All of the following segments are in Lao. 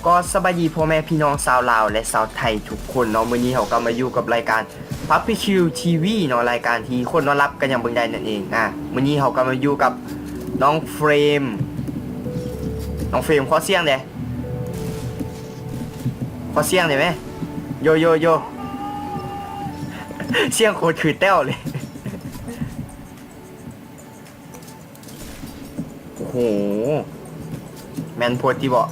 ກໍສະບາຍດີພໍ່ແມ່ພີ່ນ້ອງຊາວລາວ ແລະ ຊາວໄທທຸກຄົນເນາະ. ມື້ນີ້ເຮົາກໍມາຢູ່ກັບລາຍການ Puppy Q TV ເນາະ, ລາຍການທີ່ຄົນນອນຫຼັບກໍຍັງເບິ່ງໄດ້ນັ້ນເອງ. ອາ ມື້ນີ້ເຮົາກໍມາຢູ່ກັບນ້ອງເຟຣມ, ນ້ອງເຟຣມ ຂໍສຽງແດ່, ຂໍສຽງໄດ້ແມ? ໂຢ ໂຢ ໂຢ ສຽງໂຄດຄືແຕ້ວເລີຍ. ໂອ້ໂຫ ແມ່ນໂພດຕິເບາະ.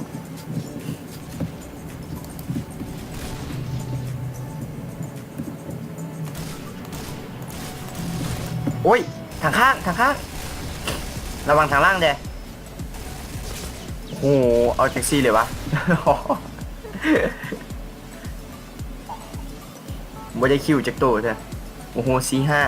ໂອ້ຍ ທາງຂ້າງ ທາງຂ້າງ ລະວັງທາງລ່າງແດ່. ໂອ້ໂຫ ເອົາຈັ່ງຊີ້ເລີຍວະ. ບໍ່ໄດ້ຄິວຈັກໂຕເທື່ອ. ໂອ້ໂຫ ສີ່ຫ້າ.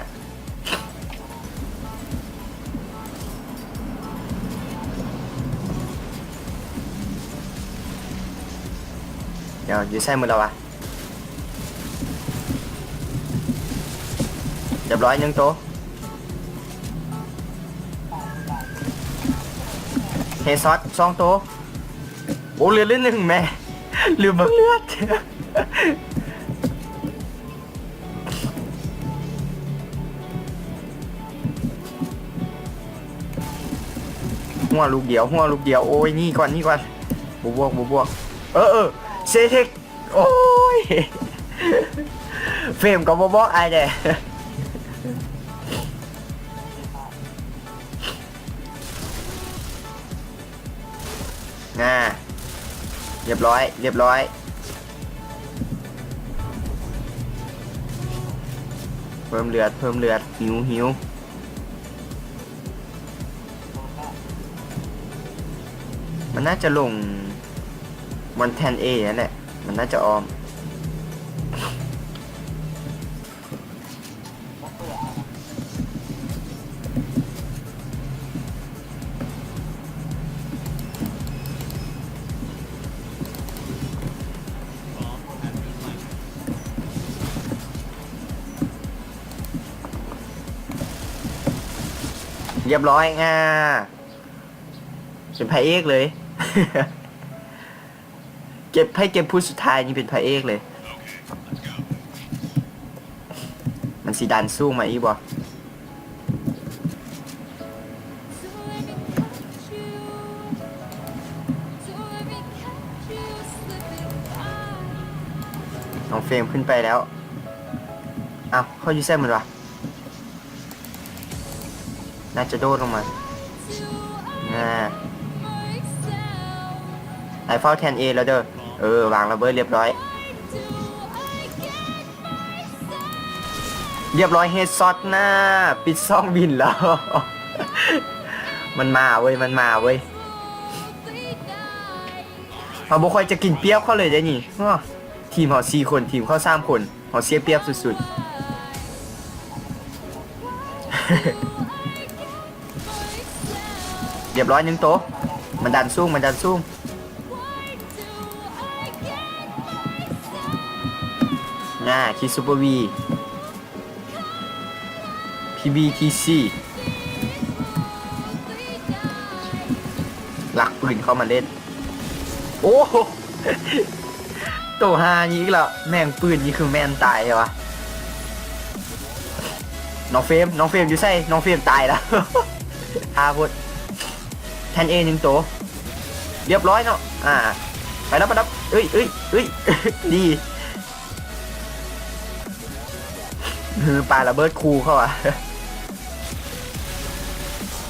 ດຽວ ຢູ່ໃສໝົດແລ້ວວະ? ຮຽບຮ້ອຍ ໜຶ່ງໂຕ. ເຮຊັອດ ສອງໂຕ. ໂອ້ ເຫຼືອ ເຫຼືອໜຶ່ງແມ. ລືມເບິ່ງເລືອດ. ຫົວລູກດຽວ ຫົວລູກດຽວ. ໂອ້ຍ ໜີກ່ອນ ໜີກ່ອນ. ບໍ່ບວກ ບໍ່ບວກ. ເອີ ເອີ ເຊເທັກ. ໂອ້ຍ ເຟຣມກໍບໍ່ບອກອ້າຍແດ່. ອ່າ ຮຽບຮ້ອຍ ຮຽບຮ້ອຍ. ເພີ່ມເລືອດ ເພີ່ມເລືອດ. ຫິວ ຫິວ. ມັນໜ້າຈະລົງບ່ອນແທ່ນເອນັ້ນແຫຼະ, ມັນໜ້າຈະອ້ອມ. ຮຽບຮ້ອຍ ງາ ເປັນພະເອກເລີຍ. ເກັບ ໃຜເກັບຜູ້ສຸດທ້າຍນີ້ເປັນພະເອກເລີຍ. ມັນຊິດັນສູງມາອີກບໍ່? ນ້ອງເຟຣມຂຶ້ນໄປແລ້ວ. ອ້າວ ເຂົາຢູ່ໃສໝົດວະ? ໜ້າຈະໂດດລົງມາ. ອ່າ ອ້າຍເຝົ້າແທ່ນເອແລ້ວເດີ. ເອີ ວາງລະເບີດຮຽບຮ້ອຍ. ຮຽບຮ້ອຍ ເຮດຊັອດໜ້າ ປິດຊ່ອງບິນແລ້ວ. ມັນມາເວີຍ ມັນມາເວີຍ. ເຮົາບໍ່ຄ່ອຍຈະກິນປຽບເຂົາເລີຍເດ້ນີ້. ໂອ້ ທີມເຮົາສີ່ຄົນ ທີມເຂົາສາມຄົນ. ເຮົາເສຍປຽບສຸດໆ. ຮຽບຮ້ອຍ ໜຶ່ງໂຕ. ມັນດັນສູງ ມັນດັນສູງ. ນາ ຄິດຊຸບເປີວີ ພີບີທີຊີ ລັກປືນເຂົ້າມາເຫຼັ້ນ. ໂອ້ໂຫ ໂຕຫານີ້ອີກແລ້ວ. ແມ່ງ ປືນນີ້ຄືແມ່ນຕາຍແທ້ວະ. ນ້ອງເຟຣມ ນ້ອງເຟຣມຢູ່ໃສ? ນ້ອງເຟຣມຕາຍແລ້ວ. ທ່າໂພດ. ແທ່ນເອໜຶ່ງໂຕ. ຮຽບຮ້ອຍເນາະ. ອ່າ ໄປແລ້ວ ໄປແລ້ວ. ເອີຍ ເອີຍ ເອີຍ ດີ. ເອີ ປາລະເບີດຄູ່ເຂົາວ່າ.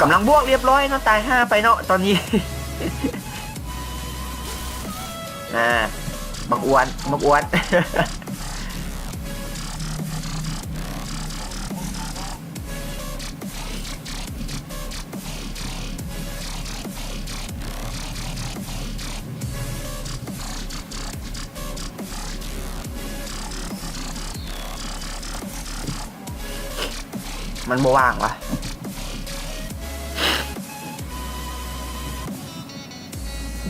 ກຳລັງບວກ ຮຽບຮ້ອຍເນາະ, ຕາຍຫ່າໄປເນາະຕອນນີ້. ອ່າ ບັກອ້ວນ ບັກອ້ວນ. ມັນບໍ່ວ່າງວະ.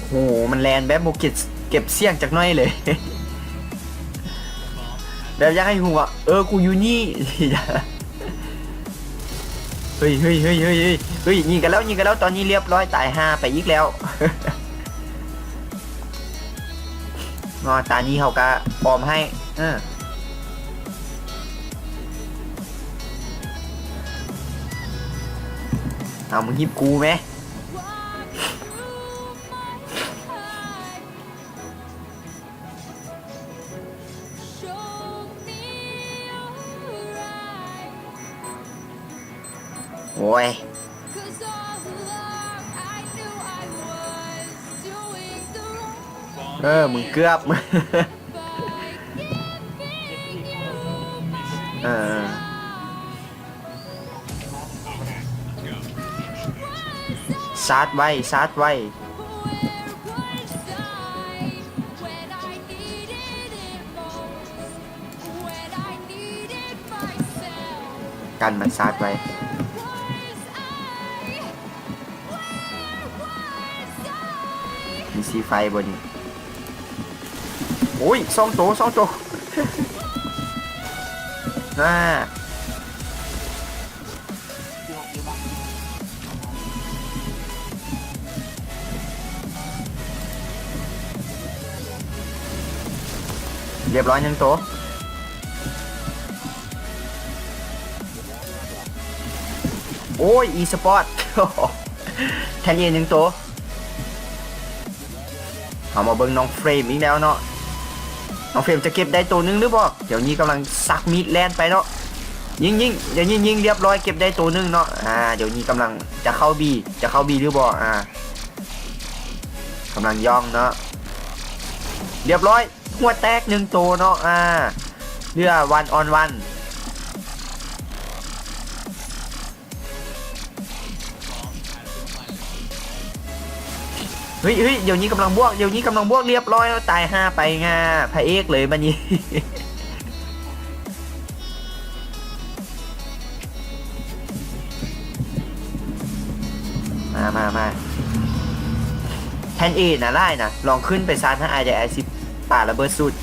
ໂຫ ມັນແລ່ນແບບບໍ່ເກັບ ເກັບສຽງຈັກໜ້ອຍເລີຍ. ແບບຢາກໃຫ້ຮູ້ວ່າ ເອີ ກູຢູ່ນີ້. ເຮີ້ຍ ເຮີ້ຍ ຍິງກັນແລ້ວ ຍິງກັນແລ້ວ. ຕອນນີ້ຮຽບຮ້ອຍ ຕາຍຫ່າໄປອີກແລ້ວ. ເນາະ ຕານີ້ເຮົາກະອອມໃຫ້ ເອີ ເອົາ ມຶງຮີບກູແມ. ໂອ້ຍ ເອີ ມຶງເກືອບ ເອີ ຊາດໄວ້ ຊາດໄວ້. ກັນມັນຊາດໄວ້. ມີສີໄຟບໍ່ນີ້? ໂອ້ຍ ສອງໂຕ ສອງໂຕ ອາ. ລຽບຮ້ອຍໜຶ່ງໂຕ. ໂອ້ຍ ອີສະປອດ ແທ່ນເອໜຶ່ງໂຕ. ເຮົາມາເບິ່ງນ້ອງເຟຣມອີກແລ້ວເນາະ. ນ້ອງເຟຣມຈະເກັບໄດ້ໂຕໜຶ່ງຫຼືບໍ່? ດຽວນີ້ກຳລັງຊັກມີດແລ່ນໄປເນາະ. ຍິງ ຍິງ ດຽວນີ້ຍິງລຽບຮ້ອຍ ເກັບໄດ້ໂຕໜຶ່ງເນາະ. ອາ ດຽວນີ້ກຳລັງຈະເຂົ້າບີ ຈະເຂົ້າບີຫຼືບໍ່? ອາ ກຳລັງຍ່ອງເນາະ. ລຽບຮ້ອຍ ຫົວແຕກໜຶ່ງໂຕເນາະ. ອາ ເຫຼືອວັນອອນວັນ. ເຮີ້ຍ ເຮີ້ຍ ດຽວນີ້ກຳລັງບວກ ດຽວນີ້ກຳລັງບວກ ລຽບຮ້ອຍ ຕາຍຫ່າໄປງາ ພະເອກເລີຍບາດນີ້. ມາ ມາ ມາ ແທ່ນເອນະ ຫຼາຍນະ ລອງຂຶ້ນໄປຊາດໃຫ້ອ້າຍແດ່ ອ້າຍຊິປາລະເບີດສູດ.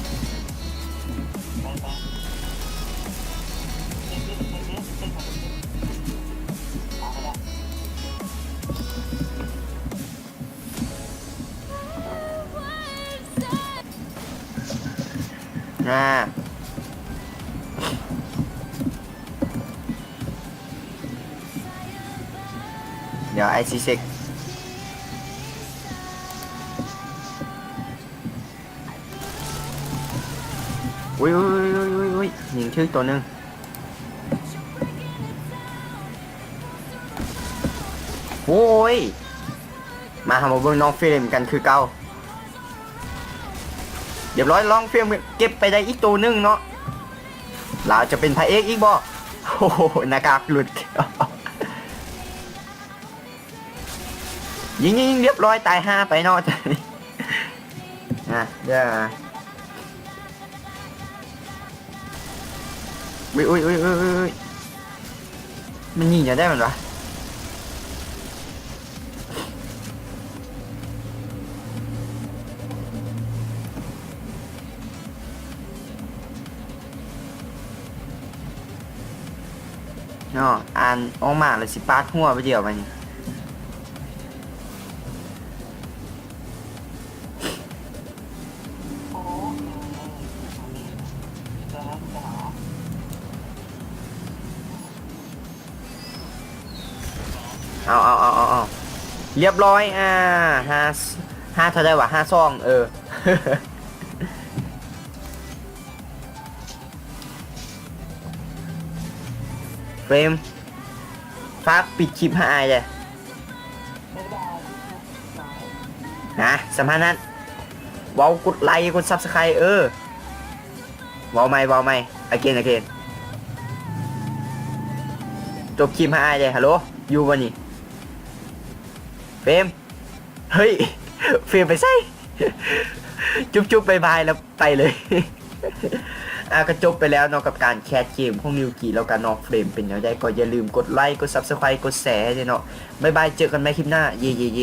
ອາ ດຽວອ້າຍຊິເຊັກ. ອຸ້ຍ ອຸ້ຍ ອຸ້ຍ ອຸ້ຍ ຍິງຖືກໂຕໜຶ່ງ. ໂອ້ຍ ມາ ເຮົາມາເບິ່ງນ້ອງເຟຣມກັນຄືເກົ່າ. ລຽບຮ້ອຍ ນ້ອງເຟຣມເກັບໄປໄດ້ອີກໂຕໜຶ່ງເນາະ. ລາວຈະເປັນພະເອກອີກບໍ່? ໂອ້ໂຫ ໜ້າກາກຫຼຸດ. ຍິງ ຍິງ ລຽບຮ້ອຍ ຕາຍຫ່າໄປເນາະ. ອາ ເດີ ອຸ້ຍ ອຸ້ຍ ອຸ້ຍ ອຸ້ຍ ອຸ້ຍ ມັນຍິງແນວໃດມັນວະ? ເນາະ ອ່ານອອກມາແລ້ວຊິປາດຫົວໄປດຽວບັດນີ້. ເອົາ ເອົາ ເອົາ ເອົາ ລຽບຮ້ອຍ ອ່າ ຫ້າ ຫ້າເທົ່າໃດວະ? ຫ້າສອງ ເອີ. ເຟຣມ ຝາກປິດຄລິບໃຫ້ອ້າຍແດ່. ນະ ສຳພັນນັ້ນ ເວົ້າກົດໄລ ກົດຊັບສະໄຄຣບ໌ ເອີ ເວົ້າໃໝ່ ເວົ້າໃໝ່ ອາເກນ ອາເກນ ຈົບຄລິບໃຫ້ອ້າຍແດ່. ຮັລໂຫຼ ຢູ່ບໍ່ນີ້? ເຟຣມ ເຮີ້ຍ ເຟຣມໄປໃສ? ຈຸບໆ ບາຍບາຍ ແລ້ວໄປເລີຍ. ອ່າ ກໍຈົບໄປແລ້ວເນາະ ກັບການແຄສເກມຂອງນິວກີ ແລ້ວກໍນ້ອງເຟຣມ. ເປັນແນວໃດກໍຢ່າລືມກົດໄລ ກົດຊັບສະໄຄຣບ໌ ກົດແຊໃຫ້ແດ່ເນາະ. ບາຍບາຍ ເຈີກັນໃໝ່ຄລິບໜ້າ ເຢ ເຢ ເຢ.